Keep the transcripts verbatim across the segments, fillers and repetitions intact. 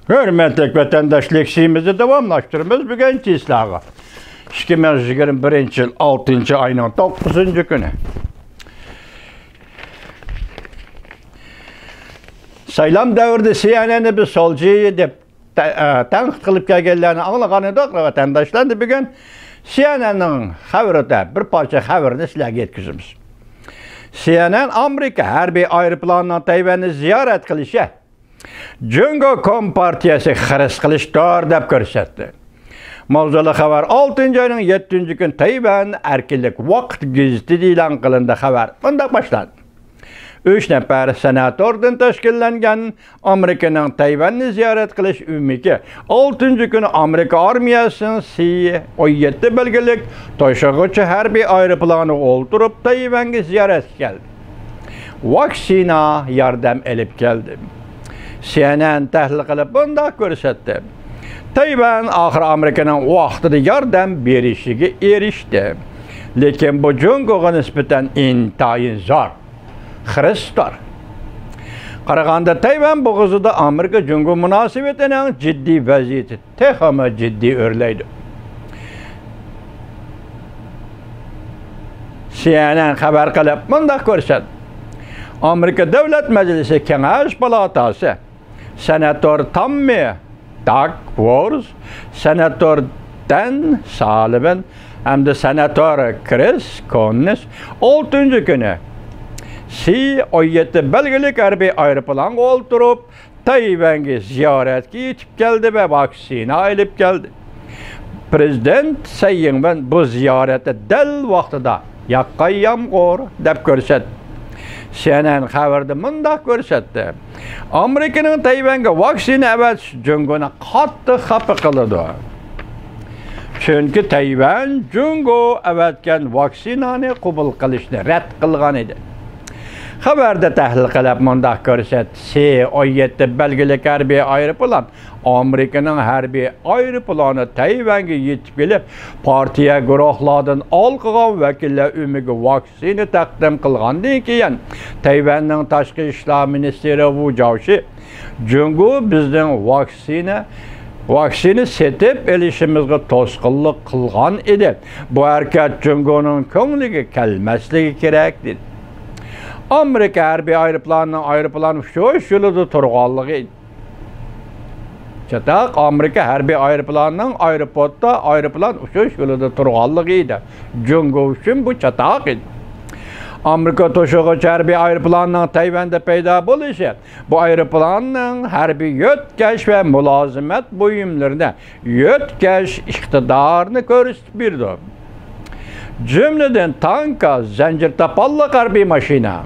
ھۆرمەتلىك ۋەتەنداشلار، لېكسىيىمىزنى داۋاملاشتۇرىمىز. بۈگۈنكى سىلەرگە ئىككى مىڭ يىگىرمە بىرىنچى يىل ئالتىنچى ئاينىڭ توققۇزىنچى كۈنى. سايلام دەۋرىدە سىئېنئېننى بىز سولچى دەپ تە-، ئە، تەنقىد قىلىپ كەلگەنلەرنى ئاڭلىغان ئىدۇق. ۋەتەنداشلار، بۈگۈن سىئېنئېننىڭ خەۋىرىدە بىر پارچە خەۋەرنى سىلەرگە يەتكۈزىمىز. سىئېنئېن ئامېرىكا ھەربىي ئايروپىلانىنىڭ تەيۋەننى زىيارەت قىلىشى جۇڭگو كومپارتىيەسى خىرىس قىلىشتۇر دەپ كۆرسەتتى. ماۋزۇلۇق خەۋەر ئالتىنچى ئاينىڭ يەتتىنچى كۈنى تەيۋەن ئەركىنلىك ۋاقىت گېزىتىدە ئېلان قىلىندى. خەۋەر مۇنداق باشلاندى. ئۈچ نەپەر سېناتوردىن تەشكىللەنگەن ئامېرىكىنىڭ تەيۋەننى زىيارەت قىلىش ئۆمىكى ئالتىنچى كۈنى ئامېرىكا ئارمىيەسىنىڭ سى ئون يەتتە بەلگىلىك توشۇغۇچى ھەربىي ئايروپىلانىغا ئولتۇرۇپ تەيۋەنگە زىيارەتكە كەلدى. ۋاكسىنا ياردەم ئېلىپ كەلدى. سىئېنئېن تەھلىل قىلىپ مۇنداق كۆرسەتتى: تەيۋەن ئاخىر ئامېرىكىنىڭ ۋاقتىدا ياردەم بېرىشىگە ئېرىشتى. لېكىن بۇ جۇڭگوغا نىسبەتەن ئىنتايىن زور خىرىستور. قارىغاندا، تەيۋەن بوغۇزىدا ئامېرىكا جۇڭگو مۇناسىۋىتىنىڭ جىددىي ۋەزىيىتى تېخىمۇ جىددىي ئۆرلەيدۇ. سىئېنئېن خەۋەر قىلىپ مۇنداق كۆرسەتتى: ئامېرىكا دۆلەت مەجلىسى كېڭەش پالاتاسى سېناتور تاممى داك ۋورز، سېناتور دەن سالىۋېن ھەمدە سېناتور كرىس كوننېس ئالتىنچى كۈنى سى ئون يەتتە بەلگىلىك ھەربىي ئايروپىلانغا ئولتۇرۇپ، تەيۋەنگە زىيارەتكە يېتىپ كەلدى ۋە ۋاكسىنا ئېلىپ كەلدى. پىرېزىدېنت سەي يىڭۋېن بۇ زىيارەتنى دەل ۋاقتىدا ياغقان يامغۇر دەپ كۆرسەتتى. سىئېنئېن خەۋىرىدە مۇنداق كۆرسەتتى: ئامېرىكىنىڭ تەيۋەنگە ۋاكسىنا ئەۋەتىشى جۇڭگونى قاتتىق خاپا قىلىدۇ. چۈنكى تەيۋەن جۇڭگو ئەۋەتكەن ۋاكسىنانى قوبۇل قىلىشنى رەت قىلغان ئىدى. خەۋەردە تەھلىل قىلىپ مۇنداق كۆرسەتتى: سى ئون يەتتە بەلگىلىك ھەربىي ئايروپىلان ئامېرىكىنىڭ ھەربىي ئايروپىلانى تەيۋەنگە يېتىپ كېلىپ، پارتىيە گۇرۇھلاردىن ئالقىغان ۋەكىللەر ئۆمىكى ۋاكسىنا تەقدىم قىلغاندىن كېيىن، تەيۋەننىڭ تاشقى ئىشلار مىنىستىرى ۋۇ جاۋشى جۇڭگو بىزنىڭ ۋاكسىنا، ۋاكسىنا سېتىپ ئېلىشىمىزغا توسقۇنلۇق قىلغان ئىدى. بۇ ھەرىكەت جۇڭگونىڭ كۆڭلىگە كەلمەسلىكى كېرەك، دېدى. ئامېرىكا ھەربىي ئايروپىلانىنىڭ ئايروپىلان ئۇچۇش يولىدا تۇرغانلىقى چاتاق، ئامېرىكا ھەربىي ئايروپىلانىنىڭ ئايروپورتتا ئايروپىلان ئۇچۇش يولىدا تۇرغانلىقى ئىدى. جۇڭگو ئۈچۈن بۇ چاتاق ئىدى. ئامېرىكا توشۇغۇچى ھەربىي ئايروپىلانىنىڭ تەيۋەندە پەيدا بولۇشى بۇ ئايروپىلاننىڭ ھەربىي يۆتكەش ۋە مۇلازىمەت بۇيۇملىرىنى يۆتكەش ئىقتىدارىنى كۆرسىتىپ بېرىدۇ. جۈملىدىن تانكا، زەنجىر تاپانلىق ھەربىي ماشىنا،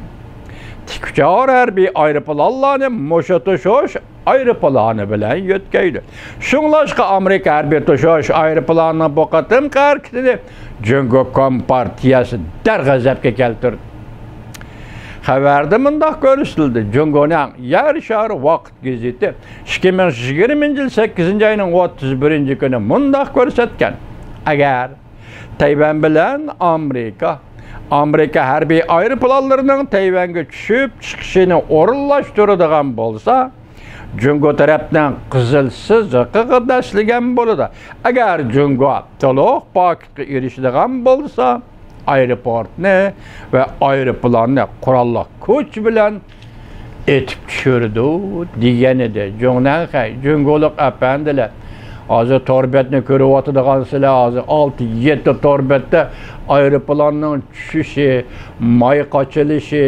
تىك ئۇچار ھەربىي ئايروپىلانلارنى مۇشۇ توشۇش ئايروپىلانى بىلەن يۆتكەيدۇ. شۇڭلاشقا ئامېرىكا ھەربىي توشۇش ئايروپىلانىنىڭ بۇ قېتىمقى ھەرىكىتىنى جۇڭگو كومپارتىيەسى دەرغەزەپكە كەلتۈردى. خەۋەردە مۇنداق كۆرسىتىلدى: جۇڭگونىڭ يەر شارى ۋاقىت گېزىتى ئىككى مىڭ يىگىرمىنچى يىل سەككىزىنچى ئاينىڭ ئوتتۇز بىرىنچى كۈنى مۇنداق كۆرسەتكەن: ئەگەر تەيۋەن بىلەن ئامېرىكا، ئامېرىكا ھەربىي ئايروپىلانلىرىنىڭ تەيۋەنگە چۈشۈپ چىقىشىنى ئورۇنلاشتۇرىدىغان بولسا، جۇڭگو تەرەپنىڭ قىزىل سىزىقىغا دەسلىگەن بولىدۇ. ئەگەر جۇڭگو تولۇق پاكىتقا ئېرىشىدىغان بولسا، ئايروپورتنى ۋە ئايروپىلاننى قوراللىق كۈچ بىلەن ئېتىپ چۈشۈرىدۇ، دېگەن ئىدى. جۇڭنەنخەي، جۇڭگولۇق ئەپەندىلەر، ھازىر تور بەتنى كۆرۈۋاتىدىغان سىلەر، ھازىر ئالتە، يەتتە تور بەتتە ئايروپىلاننىڭ چۈشۈشى، ماي قاچىلىشى،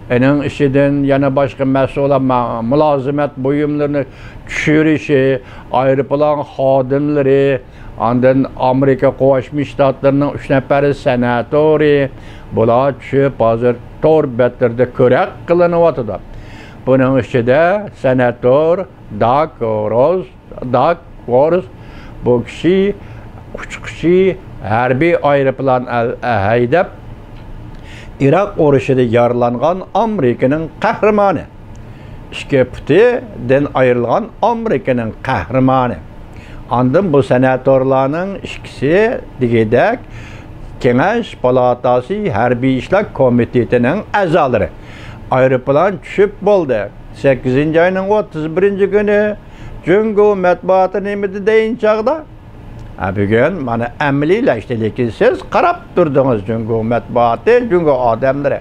ئېنىڭ ئىچىدىن يەنە باشقا مەھسۇلات، ما-، مۇلازىمەت بۇيۇملىرىنى چۈشۈرۈشى، ئايروپىلان خادىملىرى، ئاندىن ئامېرىكا قوشما شتاتلىرىنىڭ ئۈچ نەپەر سېناتورى، بۇلار چۈشۈپ، ھازىر تور بەتلىرىدە كۆرەك قىلىنىۋاتىدۇ. بۇنىڭ ئىچىدە سېناتور داك روز، داك ۋورز، بۇ كىشى ئۇچقۇچى ھەربىي ئايروپىلان ئەل-، ھەيدەپ، ئىراق ئۇرۇشىدا يارىلانغان ئامېرىكىنىڭ قەھرىمانى. ئىككى پۇتىدىن ئايرىلغان ئامېرىكىنىڭ قەھرىمانى. ئاندىن بۇ سېناتورلارنىڭ ئىككىسى دېگۈدەك كېڭەش پالاتاسى ھەربىي ئىشلار كومىتېتىنىڭ ئەزالىرى. ئايروپىلان چۈشۈپ بولدى. سەككىزىنچى ئاينىڭ ئوتتۇز بىرىنچى كۈنى جۇڭگو مەتبۇئاتى نېمە دېدى ئەينى چاغدا؟ ھە، بۈگۈن مانا ئەمەلىيلەشتى، لېكىن سىز قاراپ تۇردىڭىز، جۇڭگو مەتبۇئاتى، جۇڭگو ئادەملىرى.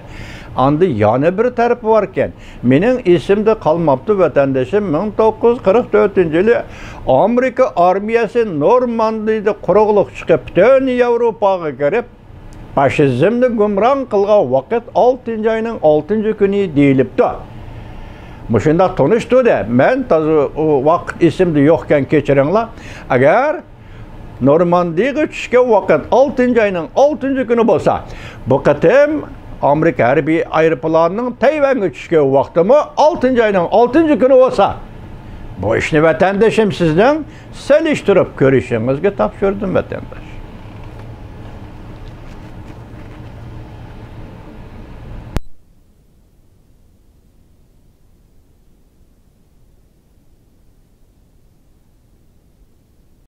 ئاندا يەنە بىر تەرىپى باركەن. مېنىڭ ئېسىمدە قالماپتۇ، ۋەتەندىشىم، مىڭ توققۇز يۈز قىرىق تۆتىنچى يىلى ئامېرىكا ئارمىيەسى نورماندىيدا قۇرۇقلۇق چىقىپ، پۈتۈن ياۋروپاغا كىرىپ، فاشىزمنى گۇمران قىلغان ۋاقىت ئالتىنچى ئاينىڭ ئالتىنچى كۈنى دېيىلىپتۇ. مۇشۇنداق تونۇشتۇردى. مەن تازا ئۇ ۋاقىت ئېسىمدە يوقكەن، كەچۈرۈڭلار. ئەگەر نورماندىيىغا چۈشكەن ۋاقىت ئالتىنچى ئاينىڭ ئالتىنچى كۈنى بولسا، بۇ قېتىم ئامېرىكا ھەربىي ئايروپىلانىنىڭ تەيۋەنگە چۈشكەن ۋاقتىمۇ ئالتىنچى ئاينىڭ ئالتىنچى كۈنى بولسا، بۇ ئىشنى، ۋەتەندىشىم، سىزنىڭ سېلىشتۇرۇپ كۆرۈشىڭىزگە تاپشۇردۇم، ۋەتەنداش.